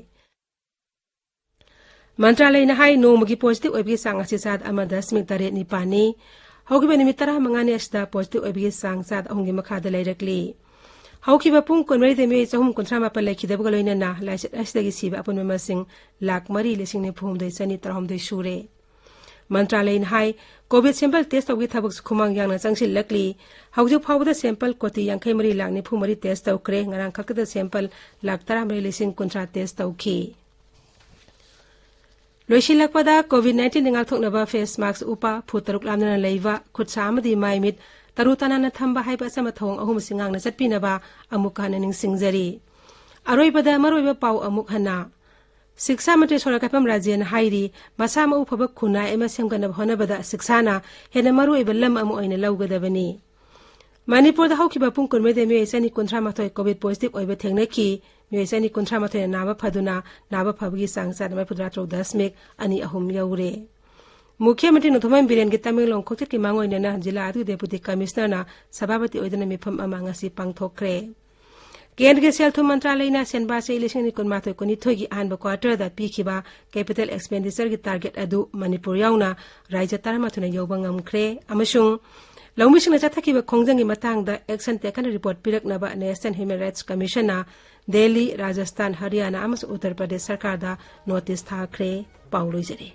ꯃꯟꯇ꯭ꯔꯥꯂꯌꯅ ꯍꯥꯏ, ꯅꯣꯡꯃꯒꯤ ꯄꯣꯖꯤꯇꯤꯚ ꯑꯣꯏꯕꯒꯤ ꯆꯥꯡ ꯑꯁꯤ ꯆꯥꯗ ꯑꯃ ꯗꯁꯃꯤꯛ ꯇꯔꯦꯠ ꯅꯤꯄꯥꯟꯅꯤ꯫ ꯍꯧꯈꯤꯕ ꯅꯨꯃꯤꯠ ꯇꯔꯥꯃꯉꯥꯅꯤ ꯑꯁꯤꯗ ꯄꯣꯖꯤꯇꯤꯚ ꯑꯣꯏꯕꯒꯤ ꯆꯥꯡ ꯆꯥꯗ ꯑꯍꯨꯝꯒꯤ ꯃꯈꯥꯗ ꯂꯩꯔꯛꯂꯤ꯫ ꯍꯧꯈꯤꯕ ꯄꯨꯡ ꯀꯨꯟꯃꯔꯤꯗ ꯃꯤꯑꯣꯏ ꯆꯍꯨꯝ ꯀꯨꯟꯊ꯭ꯔꯥ ꯃꯥꯄꯟ ꯂꯩꯈꯤꯗꯕꯒ ꯂꯣꯏꯅꯅ ꯂꯥꯏꯆꯠ ꯑꯁꯤꯗꯒꯤ ꯁꯤꯕ ꯑꯄꯨꯟꯕ ꯃꯁꯤꯡ ꯂꯥꯈ ꯃꯔꯤ ꯂꯤꯁꯤꯡ ꯅꯤꯐꯨ ꯍꯨꯝꯗꯣꯏ ꯆꯅꯤ ꯇꯔꯥꯍꯨꯝꯗꯣꯏ ꯁꯨꯔꯦ꯫ ꯃꯟꯇ꯭ꯔꯥꯂꯌꯅ ꯍꯥꯏ, ꯀꯣꯚꯤꯗ ꯁꯦꯝꯄꯜ ꯇꯦꯁ ꯇꯧꯕꯒꯤ ꯊꯕꯛꯁꯨ ꯈꯨꯃꯥꯡ ꯌꯥꯡꯅ ꯆꯪꯁꯤꯜꯂꯛꯂꯤ꯫ ꯍꯧꯖꯤꯛ ꯐꯥꯎꯕꯗ ꯁꯦꯝꯄꯜ ꯀꯣꯇꯤ ꯌꯥꯡꯈꯩ ꯃꯔꯤ ꯂꯥꯈ ꯅꯤꯐꯨ ꯃꯔꯤ ꯇꯦꯁ ꯇꯧꯈ꯭ꯔꯦ꯫ ꯉꯔꯥꯡ ꯈꯛꯇꯗ ꯁꯦꯝꯄꯜ ꯂꯥꯈ ꯇꯔꯥꯃꯔꯤ ꯂꯤꯁꯤꯡ ꯀꯨꯟꯊ꯭ꯔꯥ ꯇꯦꯁ ꯇꯧꯈꯤ꯫ ꯂꯣꯏꯁꯤꯜꯂꯛꯄꯗ ꯀꯣꯚꯤꯗ ꯅꯥꯏꯟꯇꯤꯟꯗꯒꯤ ꯉꯥꯛꯊꯣꯛꯅꯕ ꯐꯦꯁ ꯃꯥꯛꯁ ꯎꯞꯄ, ꯐꯨꯠ ꯇꯔꯨꯛ ꯂꯥꯞꯅꯅ ꯂꯩꯕ, ꯈꯨꯠ ꯁꯥ ꯑꯃꯗꯤ ꯃꯥꯏ ꯃꯤꯠ ꯇꯔꯨ ꯇꯅꯥꯟꯅ ꯊꯝꯕ ꯍꯥꯏꯕ ꯑꯆꯝꯕ ꯊꯧꯑꯣꯡ ꯑꯍꯨꯝ ꯑꯁꯤ ꯉꯥꯛꯅ ꯆꯠꯄꯤꯅꯕ ꯑꯃꯨꯛꯀ ꯍꯟꯅ ꯅꯤꯡꯁꯤꯡꯖꯔꯤ꯫ ꯑꯔꯣꯏꯕꯗ ꯃꯔꯨꯑꯣꯏꯕ ꯄꯥꯎ ꯑꯃꯨꯛ ꯍꯟꯅ꯫ ꯁꯤꯛꯁꯥ ꯃꯟꯇ꯭ꯔꯤ ꯁꯣꯔꯥꯀꯥꯏꯐꯝ ꯔꯥꯖꯦꯟꯅ ꯍꯥꯏꯔꯤ, ꯃꯁꯥ ꯃꯎ ꯐꯕ ꯈꯨꯟꯅꯥꯏ ꯑꯃ ꯁꯦꯝꯒꯠꯅꯕ ꯍꯣꯠꯅꯕꯗ ꯁꯤꯛꯁꯥꯅ ꯍꯦꯟꯅ ꯃꯔꯨꯑꯣꯏꯕ ꯂꯝ ꯑꯃ ꯑꯣꯏꯅ ꯂꯧꯒꯗꯕꯅꯤ꯫ ꯃꯅꯤꯄꯨꯔꯗ ꯍꯧꯈꯤꯕ ꯄꯨꯡ ꯀꯨꯟꯃꯔꯤꯗ ꯃꯤꯑꯣꯏ ꯆꯅꯤ ꯀꯨꯟꯊ꯭ꯔꯥ ꯃꯥꯊꯣꯏ ꯀꯣꯚꯤꯗ ꯄꯣꯖꯤꯇꯤꯚ ꯑꯣꯏꯕ ꯊꯦꯡꯅꯈꯤ꯫ ꯃꯤꯑꯣꯏ ꯆꯅꯤ ꯀꯨꯟꯊ꯭ꯔꯥ ꯃꯥꯊꯣꯏꯅ ꯅꯥꯕ ꯐꯗꯨꯅ ꯅꯥꯕ ꯐꯕꯒꯤ ꯆꯥꯡ ꯆꯥꯗ ꯃꯔꯤꯐꯨꯇꯔꯥ ꯇꯔꯨꯛ ꯗꯁꯃꯤꯛ ꯑꯅꯤ ꯑꯍꯨꯝ ꯌꯧꯔꯦ꯫ ꯃꯨꯈ꯭ꯌ ꯃꯟꯇ꯭ꯔꯤ ꯅꯣꯡꯊꯣꯝꯕꯝ ꯕꯤꯔꯦꯟꯒꯤ ꯇꯃꯦꯡꯂꯣꯡ ꯈꯣꯡꯆꯠꯀꯤ ꯃꯥꯡꯑꯣꯏꯅꯅ ꯖꯤꯂꯥ ꯑꯗꯨꯒꯤ ꯗꯦꯄꯨꯇꯤ ꯀꯃꯤꯁꯅꯔꯅ ꯁꯚꯥꯄꯇꯤ ꯑꯣꯏꯗꯨꯅ ꯃꯤꯐꯝ ꯑꯃ ꯉꯁꯤ ꯄꯥꯡꯊꯣꯛꯈ꯭ꯔꯦ꯫ ꯀꯦꯟꯗ꯭ꯔꯒꯤ ꯁꯦꯜ ꯊꯨꯝ ꯃꯟꯇ꯭ꯔꯥꯂꯌꯅ ꯁꯦꯟꯕꯥ ꯆꯍꯤ ꯂꯤꯁꯤꯡ ꯑꯅꯤ ꯀꯨꯟꯃꯥꯊꯣꯏ ꯀꯨꯟꯅꯤꯊꯣꯏꯒꯤ ꯑꯍꯥꯟꯕ ꯀ꯭ꯋꯥꯔꯇꯔꯗ ꯄꯤꯈꯤꯕ capital expenditure ꯒꯤ target ꯑꯗꯨ ꯃꯅꯤꯄꯨꯔ ꯌꯥꯎꯅ ꯔꯥꯖ꯭ꯌ ꯇꯔꯥꯃꯥꯊꯣꯏꯅ ꯌꯧꯕ ꯉꯝꯈ꯭ꯔꯦ ꯑꯃꯁꯨꯡ ꯂꯧꯃꯤꯁꯤꯡꯅ ꯆꯠꯊꯈꯤꯕ ꯈꯣꯡꯖꯪꯒꯤ ꯃꯇꯥꯡꯗ action taken report ꯄꯤꯔꯛꯅꯕ National Human Rights Commission ꯅ ꯗꯦꯜꯂꯤ, ꯔꯥꯖꯁꯊꯥꯟ, ꯍꯔꯤꯌꯥꯅꯥ ꯑꯃꯁꯨꯡ ꯎꯠꯇꯔ ꯄ꯭ꯔꯗꯦꯁ ꯁꯔꯀꯥꯔꯗ ꯅꯣꯇꯤꯁ ꯊꯥꯈ꯭ꯔꯦ꯫ ꯄꯥꯎ ꯂꯣꯏꯖꯔꯦ꯫